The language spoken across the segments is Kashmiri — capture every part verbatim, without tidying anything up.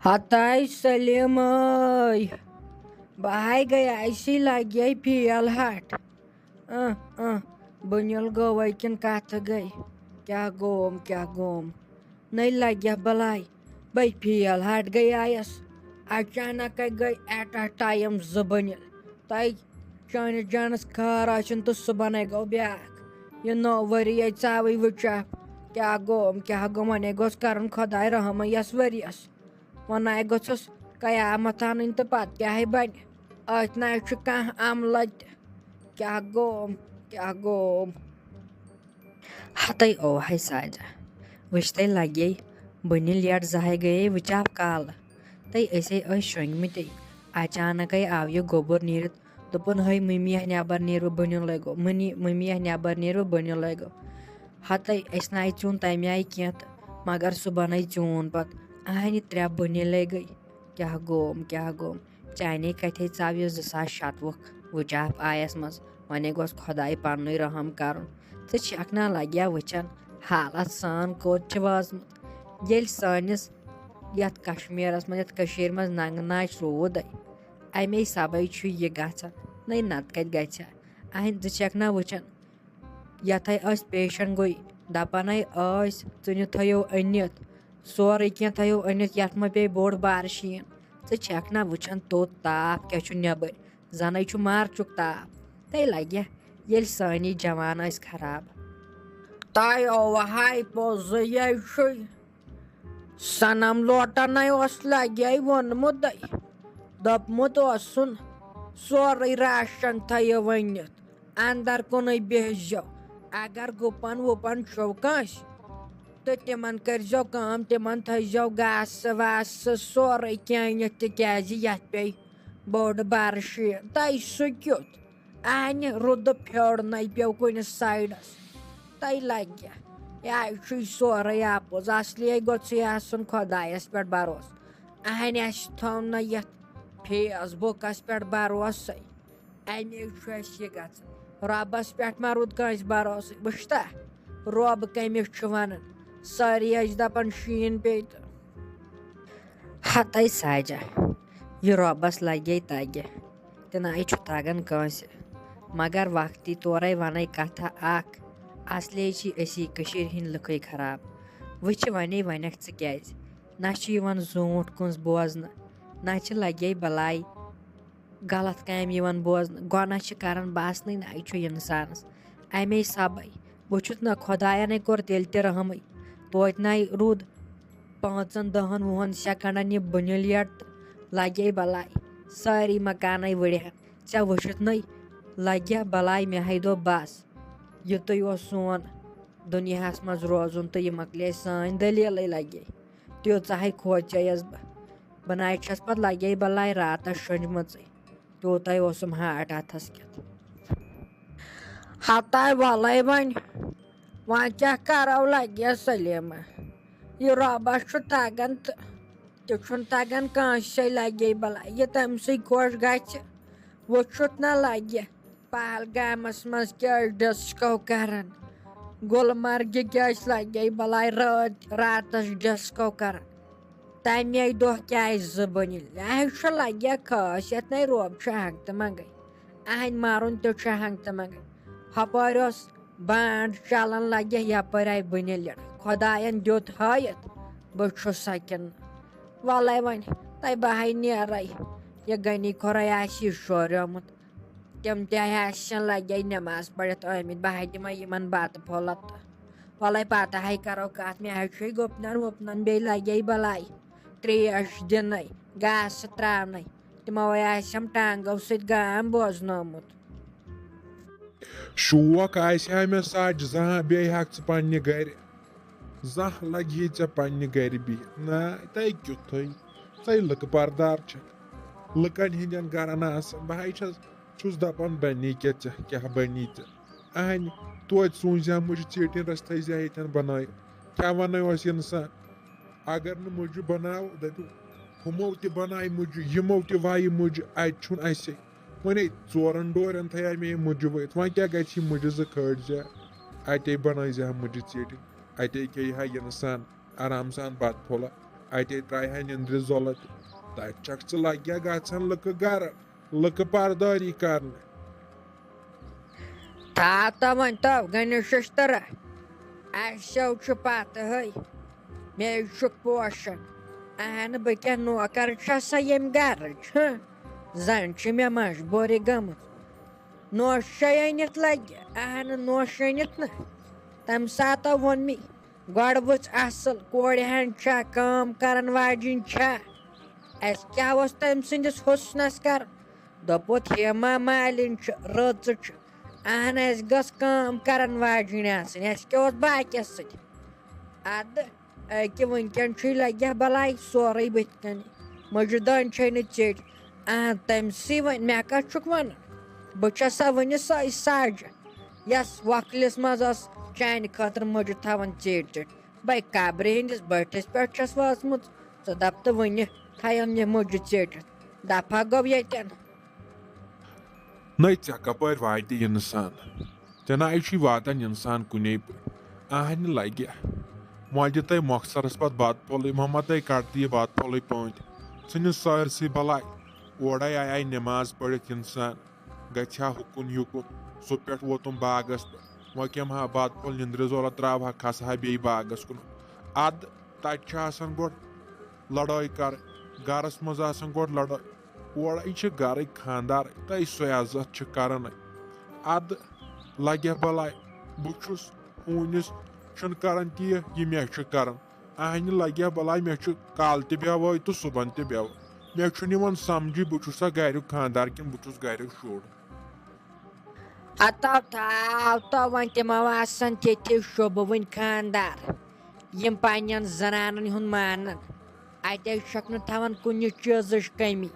ہتاے سلیمے، بہٕ ہاے گٔیے اسی لگے فیل ہٹ۔ اہ، اہ، بٕنیُل گوٚوے کِنہٕ کتھٕ گٔے؟ کیٛاہ گوم، کیٛاہ گوم؟ نٔے لگیا بلاے، بے فیل ہٹ گٔیایس۔ اچانکے گٔے ایٹ اَ ٹایم زٕ بٕنِل۔ تۄہہِ چٲنِس جانس خار آسن تہٕ صُبحنے گوٚو بیٛاکھ۔ یہِ نوٚو ؤری یے ژاوٕے وٕچاپھ۔ کیٛاہ گوم، کیٛاہ گوم؟ وۄنے گوٚژھ کرُن خۄداے رحم یس ؤریس۔ وۄنۍ نَے گوٚژھُس قیامت اَنٕنۍ تہٕ پَتہٕ کیٛاہ ہے بَنہِ؟ أتھۍ نَے چھُ کانٛہہ عملہ تہِ۔ کیٛاہ گوم، کیٛاہ گوم؟ ہَتَے اوہَے ساجا، وٕچھتَے لَگے بٕنہِ لیٹ زَہَے گٔیے وٕچاپھ کالہٕ۔ تَے أسے ٲسۍ شۄنٛگمٕتۍ۔ اچانکَے آو یہِ گوٚبُر نیٖرِتھ۔ دوٚپُن، "ہے مٔمی ہا نٮ۪بر نیٖرِو بٕنیُل لٲگِو، مٔنی، مٔمی ہا نٮ۪بر نیٖرِو بٕنیُل لٲگِو۔" ہتَے أسۍ نَے ژیوٗن تَمہِ آیہِ کینٛہہ تہٕ مگر صُبحنَے ژیوٗن پَتہٕ۔ اَہنہِ ترٛےٚ بٕنہِ لٔگۍ۔ کیٛاہ گوم، کیٛاہ گوم؟ چانے کَتھے ژاو یہِ زٕ ساس شَتوُہ وٕچاپھ آیَس منٛز۔ وۄنۍ گوٚژھ خۄداے پَننُے رحم کَرُن۔ ژٕ چھَکھ نا لَگیا وٕچھان حالت سان کوٚت چھِ وٲژمٕژ؟ ییٚلہِ سٲنِس یَتھ کشمیٖرَس منٛز، یَتھ کٔشیٖرِ منٛز ننٛگہٕ ناچ روٗدَے، اَمے سببٕے چھُ یہِ گژھان، نَے نَتہٕ کَتہِ گژھِ ہا؟ اَہَن، ژٕ چھَکھ نا وٕچھان، یَتھَے أسۍ پیشَنٹ گوٚو، دَپان ہے ٲسۍ، ژٕ نہِ تھٲیِو أنِتھ، سورُے کینٛہہ تھٲیِو أنِتھ، یَتھ مہ پیٚیہِ بوٚڑ بارٕ شیٖن۔ ژٕ چھَکھ نا وٕچھان توٚت تاپھ کیٛاہ چھُ نٮ۪بٕرۍ، زَنَے چھُ مارچُک تاپھ۔ تَے لَگہِ ییٚلہِ سٲنی جوان ٲسۍ خراب۔ تۄہہِ اوٚوا ہاے پوٚزُے چھُے۔ صنم لوٹن اوس لگے ووٚنمُت، دوٚپمُت اوسُن، سورُے راشن تھٲیِو ؤنِتھ، اندر کُنُے بِہزیو۔ اگر گُپن وُپن چھُو کٲنٛسہِ، تہٕ تِمن کٔرزیو کٲم، تِمن تھٲیزیو گاسہٕ واسہٕ سورُے کینٛہہ أنِتھ، تِکیازِ یتھ پیٚیہِ بوٚڑ بارٕ شیٖن۔ تۄہہِ سُہ کیُتھ؟ اَہنہِ رُدٕ پھیوٚر نَے پیوٚو کُنہِ سایڈَس۔ تۄہہِ لَگہِ، یہِ چھُے سورُے اَپُز۔ اَصلی گوٚژھُے آسُن خۄدایَس پٮ۪ٹھ بَروسہٕ۔ اَہنہِ اَسہِ تھوٚو نہٕ یَتھ فیس بُکَس پٮ۪ٹھ بَروسَے۔ اَمے چھُ اَسہِ یہِ گژھان۔ رۄبَس پٮ۪ٹھ ما روٗد کٲنٛسہِ بَروسٕے؟ وٕچھتا، رۄب کٔمِس چھُ وَنان؟ سٲری ٲسۍ دَپان شیٖن پیٚیہِ تہٕ۔ ہَتَے ساجا، یہِ رۄبَس لَگے تَگہِ۔ تہِ نَے چھُ تَگان کٲنٛسہِ۔ مگر وقتی طورے وَنَے کَتھا اَکھ، اَصلے چھِ أسی کٔشیٖرِ ہِنٛدۍ لُکھٕے خراب۔ وٕچھِ وَنے وَنَکھ ژٕ کیٛازِ؟ نہ چھُ یِوان زوٗٹھ کُنٛز بوزنہٕ، نہ چھِ لَگے بَلاے غلط کامہِ یِوان بوزنہٕ۔ گۄناہ چھِ کَران باسنٕے نَے چھُ اِنسانَس۔ اَمے سَبَے وٕچھُتھ نہ خۄدایَنَے کوٚر تیٚلہِ تہِ رحمٕے۔ توتہِ نَے روٗد پانٛژَن، دَہَن، وُہَن سٮ۪کنڈَن یہِ بٕنیُل یَٹ تہٕ لَگے بَلاے۔ سٲری مکانَے وٕڑِ ہَن۔ ژےٚ وٕچھِتھ نَے لَگہِ ہا بَلاے۔ مےٚ ہَے دوٚپ بَس، یُتُے اوس سون دُنیاہَس منٛز روزُن تہٕ یہِ مۄکلے سٲنۍ دٔلیٖلٕے لَگے۔ تیٖژاہ ہَے کھوژییَس بہٕ۔ بہٕ نَے چھَس پَتہٕ لَگے بَلاے راتَس شۄنٛجمٕژٕے۔ تیوٗتاے اوسُم ہاٹ اَتھَس کٮ۪تھ۔ ہتاے وَلَے وۄنۍ، وۄنۍ کیٛاہ کَرو لَگہِ سلیمہ۔ یہِ رۄبَس چھُ تَگان تہٕ تہِ چھُنہٕ تَگان کٲنٛسے۔ لَگے بَلاے یہِ تٔمۍ سٕے خۄش گژھِ۔ وٕچھُتھ نہ لَگہِ پہلگامَس منٛز کیٛاہ ٲسۍ ڈِسکو کَران، گُلمرگہِ کیٛاہ ٲسۍ لَگے بَلاے رٲتۍ راتَس ڈِسکو کَران۔ تَمے دۄہ کیٛازِ زٕ بٔنِل؟ اَسہِ چھُ لَگہِ خاص یَتھ نَے رۄب چھُ ہنٛگتہٕ منٛگَے۔ اَہَنٛدِ مَرُن تہِ چھُ ہنٛگتہٕ منٛگَے۔ ہُپٲرۍ اوس بانڈ چلان لگہِ یپٲرۍ آیہِ بٕنہِ لِڑ۔ خۄداین دیُت ہٲیِتھ، بہٕ چھُس سکِن۔ وَلَے وۄنۍ، تَے بہٕ ہاے نیرَے۔ یہِ غنی کھۄرَے آسہِ یہِ شوریومُت۔ تِم تہِ آسن لگے نٮ۪ماز پٔرِتھ آمٕتۍ۔ بہٕ ہاے دِمَے یِمن بَتہٕ پھوٚلہ تہٕ۔ وَلَے پَتہٕ ہاے کَرو کَتھ۔ مےٚ ہاے چھُے گُپنَن وُپنَن بیٚیہِ لگے بَلاے۔ ترٛیش دِنَے، گاسہٕ ترٛاونَے۔ تِمو آسٮ۪م ٹانٛگو سۭتۍ گام بوزنومُت۔ شوق آسہِ ہا مےٚ سَچ زانٛہہ بیٚیہِ ہاکھ ژٕ پننہِ گرِ۔ زانٛہہ لگہِ ہے ژےٚ پننہِ گرِ بِہِتھ۔ نہ، تۄہہِ کیُتھُے؟ ژَے لُکہٕ بردار چھَکھ۔ لُکن ہٕنٛدٮ۪ن گرن آسان۔ بہٕ ہاے چھَس، چھُس دپان بنی کیٛاہ ژےٚ، کیٛاہ بنی ژےٚ؟ اہنہِ، توتہِ سوٗنٛچ زِ ہا مُجہِ ژیٹِنۍ رَژھ تھٲے زِ ہا ییٚتٮ۪ن بنٲیِتھ۔ کیٛاہ وَنَے اوس اِنسان؟ اگر نہٕ مُجہِ بناو، دَپیو، ہُمو تہِ بنایہِ مُجہِ، یِمو تہِ وایہِ مُجہِ، اَتہِ چھُنہٕ اَسے۔ وۄنۍ ہے ژورن ڈورٮ۪ن تھایہِ مےٚ یہِ مُجہِ ؤتھۍ۔ وۄنۍ کیٛاہ گژھِ یہِ مُجہِ زٕ کھٲلۍ زِ ہا؟ اَتے بنٲے زِ ہا مُجہِ ژیٹِنۍ، اَتے کھیٚیہِ ہا اِنسان آرام سان بَتہٕ پھوٚلہ۔ اتے ترایہِ ہا نِندرِ زۄلہٕ تہِ۔ تتہِ چھکھ ژٕ لگیا گژھان لُکہٕ گرٕ، لُکہٕ پردٲری کرنہِ۔ تھاو تو وۄنۍ تو گنہِ ششترا۔ اسیو چھُ پتہٕ ہے، مے چھُکھ پوشان۔ اہن، بہٕ کیٛاہ نوکر چھسا ییٚمہِ گرٕچ، ہہ؟ زن چھِ مےٚ مجبوٗری گٔمٕژ۔ نوشے أنِتھ لگہِ، اہن، نوش أنِتھ نہ۔ تمہِ ساتہٕ ووٚن مےٚ، گۄڈٕ وٕچھ اصل، کورِ ہن چھا کٲم کرن واجِنۍ چھا؟ اسہِ کیٛاہ اوس تٔمۍ سٕنٛدِس حُسنس کرُن؟ دوٚپُتھ، ہیما مالِنۍ چھِ، رٕژ چھِ۔ اہن، اسہِ گٔژھ کٲم کرن واجِنۍ آسٕنۍ، اسہِ کیٛاہ اوس باقیس سۭتۍ؟ ادٕ أکہِ وٕنکٮ۪ن چھُے لگہِ ہا بلاے سورُے بٕتھِ کنہِ۔ مُجہِ دٲنۍ چھے نہٕ ژیٚٹۍ۔ اہن، تٔمۍ سٕے وۄنۍ، مےٚ کتھ چھُکھ ونان؟ بہٕ چھسا وٕنہِ سۄے ساجہِ، یس وۄکھلِس منٛز ٲس چانہِ خٲطرٕ مُجہِ تھاوان ژیٹۍ ژیٹۍ۔ بے قبرِ ہٕنٛدِس بٔٹھِس پٮ۪ٹھ چھَس وٲژمٕژ۔ ژٕ دَپ تہٕ وٕنہِ تھایَن یہِ مُجہِ ژیٹِتھ۔ دَپھا گوٚو ییٚتٮ۪ن۔ نَے ژےٚ کَپٲرۍ واتہِ اِنسان؟ ژےٚ نَے چھُے واتان اِنسان کُنے پٲٹھۍ۔ اَہنہِ لَگہِ۔ مۄلہِ تَے مۄخصرَس پَتہٕ بَتہٕ پھوٚلٕے، مَمَتَے کَڑتہٕ یہِ بَتہٕ پھوٚلٕے پٲنٛتہِ۔ ژھٕنِس سٲرسٕے بَلاے۔ اورَے آیہِ نٮ۪ماز پٔرِتھ اِنسان۔ گژھِ ہا ہُکُن یُکُن، سُہ پٮ۪ٹھ ووتُم باغس پٮ۪ٹھ۔ وۄنۍ کھٮ۪مہٕ ہا بتہٕ پھوٚل، نِندرِ زولہٕ تراوٕ ہا، کھسہٕ ہا بیٚیہِ باغس کُن۔ ادٕ تتہِ چھِ آسان گۄڈٕ لڑٲے کرٕنۍ، گرس منٛز آسان گۄڈٕ لڑٲے۔ اورے چھِ گرٕکۍ خاندار، تہٕ سُہ عزت چھِ کران۔ ادٕ لگہِ بلاے، بہٕ چھُس ہوٗنِس چھُنہٕ کران تہِ یہِ، یہِ مےٚ چھُ کران۔ اہنہِ لگہِ ہا بلاے، مےٚ چھُ کالہٕ تہِ بیوٲے تہٕ صُبحن تہِ بیوٲے۔ مےٚ چھُنہٕ یِوان سمجھٕے، بہٕ چھُسا گریُک خاندار کِنہٕ بہٕ چھُس گریُک شُر؟ ہتو تھاو تو وۄنۍ، تِمو آسن تِتھِو شوبوٕنۍ خاندار، یِم پننٮ۪ن زنانن ہُنٛد مانن۔ اتے چھکھ نہٕ تھاوان کُنہِ چیٖزٕچ کٔمی۔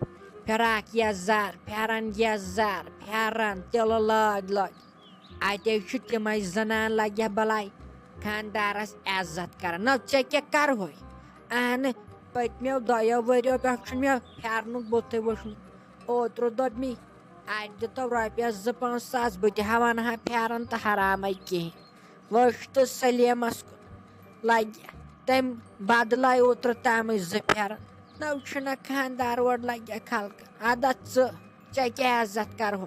فراق یزار، پھٮ۪رن یزار، پھٮ۪رن، تِلہٕ لٲگۍ لٲگۍ۔ اتے چھِ تِمے زنان لگہِ بلاے خاندارس عزت کران۔ نہ ژےٚ کیٛاہ کرہوے؟ اہنہٕ، پٔتمیو دۄیو ؤریو پٮ۪ٹھ چھُنہٕ مےٚ پھٮ۪رنُک بُتھٕے وٕچھمُت۔ اوترٕ دوٚپ مےٚ، اتہِ دِتو رۄپیس زٕ پانٛژھ ساس، بہٕ تہِ ہاوان ہا پھٮ۪رن تہٕ حرامے کِہیٖنۍ۔ وٕچھ تہٕ سلیمس کُن لگہِ تٔمۍ بدلے اوترٕ تامٕے زٕ پھٮ۪رن۔ نہ چھُنہ خاندار اورٕ لگہِ خلقن۔ ادا ژٕ، ژےٚ کیٛاہ عزت کرہوے؟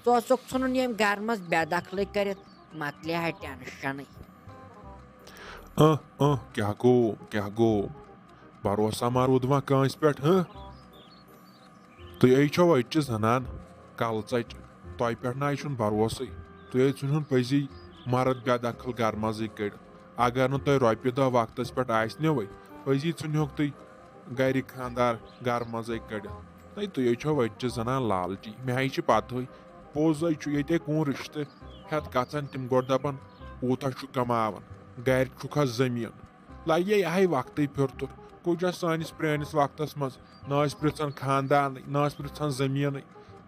ژٕ اوسُکھ ژھُنُن ییٚمہِ گرٕ منٛز بے دخلٕے کٔرِتھ، مۄکلہِ ہا ٹینشنٕے۔ اہ، اہ، کیٛاہ گوٚو، کیٛاہ گوٚو؟ بھروسہ ما روٗد وۄنۍ کٲنٛسہِ پٮ۪ٹھ، ہہ؟ تُہۍ ہے چھِو أزچہِ زنان کلہٕ ژچہِ، تۄہہِ پٮ۪ٹھ نہ چھُنہٕ بھروسٕے۔ تُہۍ ہے ژھٕنہُن پٔزی مرد بے دخل گرٕ منٛزٕے کٔڑِتھ۔ اگر نہٕ تۄہہِ رۄپیہِ دہ وقتس پٮ۪ٹھ آسہِ نوے، پٔزی ژھٕنہوکھ تُہۍ گرِ خاندار گرٕ منٛزٕے کٔڑِتھ۔ تہٕ تُہۍ ہے چھِو أزچہِ زنان لالچی، مےٚ ہے چھِ پتہٕے۔ پوٚز ہے چھُ، ییٚتے کُن رشتہٕ ہٮ۪تھ گژھان، تِم گۄڈٕ دپان، کوٗتاہ چھُ کماوان، گرِ چھُکھا زٔمیٖن؟ لگہِ یِہے وقتٕے پھِرتُر۔ کُجا سٲنِس پرٲنِس وقتس منٛز نہ ٲسۍ پرژھان خاندانٕے، نہ ٲسۍ پرژھان زٔمیٖنٕے۔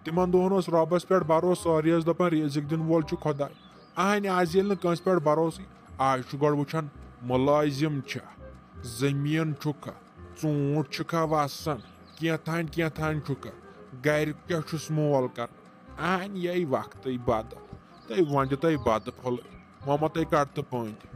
تِمن دۄہن اوس رۄبس پٮ۪ٹھ بھروسہٕ، سٲری ٲسۍ دپان، رِزِق دِنہٕ وول چھُ خۄداے۔ اہنہِ، آز ییٚلہِ نہٕ کٲنٛسہِ پٮ۪ٹھ بھروسٕے، آز چھُ گۄڈٕ وٕچھان، مُلٲزِم چھا، زٔمیٖن چھُکھا، ژوٗنٛٹھۍ چھِکھا وسان، کینٛہہ تام کینٛہہ تام چھُکھا، گرِ کیٛاہ چھُس مول کران۔ اہنہِ، یہِ وقتٕے بدل۔ تہٕ وۄنۍ دِ تۄہہِ بتہٕ پھوٚلٕے، وۄنۍ ما تۄہہِ کڑتہٕ پٲنٛتہِ۔